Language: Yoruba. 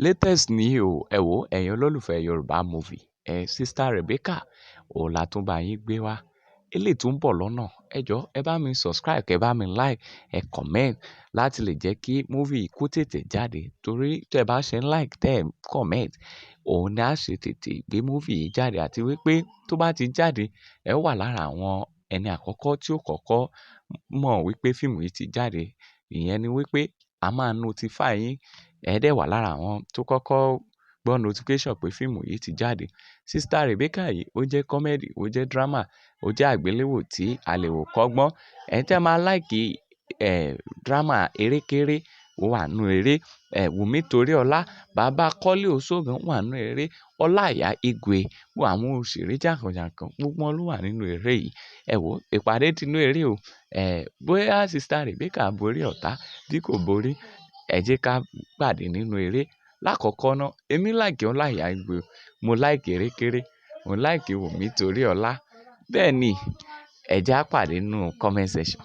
Latest ní o. Ẹ wò, ẹ̀yin olólùfẹ́ Yorùbá movie, ẹ Sister Rebecca òun la tún bá yín gbé wá. Eléyìí tún ń bọ̀ lọ́nà. Ẹ jọ̀ọ́, ẹ bá mi subscribe, kẹ bá mi like, ẹ comment láti lè jẹ́ kí movie yìí kó tètè jáde. Torí tẹ bá ṣe ń like, tẹ ẹ comment, òun ni a ṣe tètè gbé movie yìí jáde, àti wípé tó bá ti jáde, ẹ wà lára àwọn ẹni àkọ́kọ́ tí ó kọ́kọ́ mọ̀ wípé fíìmù yìí ti jáde. Ìyẹn ni wípé a máa notify yín. Ẹ dẹ̀ wà lára àwọn tó kọ́kọ́ gbọ́ notification pé fíìmù yìí ti jáde. Sister Rebecca yìí, ó jẹ́ comedy, ó jẹ́ drama, ó jẹ́ àgbéléwò tí a lè wò kọ́gbọ́n. Ẹ̀yin tí ẹ máa like drama, erékéré, ó wà nínú eré. Wùmí Toríọlá, bàbá Kọ́lé Oṣó gan wà nínú eré. Ọláìyá Igwe, gbogbo àwọn òṣèré jànkànjànkàn, gbogbo wọn ló wà nínú eré yìí. Ẹ wò, ìpàdé tinú eré o. Bóyá Sister Rebecca borí ọ̀tá bí kò borí, ẹ jẹ́ ká pàdé nínú eré. Lákọ̀ọ́kọ́ ná, èmi like Ọláìyá Igwe, mo like erékéré, mo like Wùmí Toríọlá. Bẹ́ẹ̀ ni, ẹ jẹ́ á pàdé nínú comment section.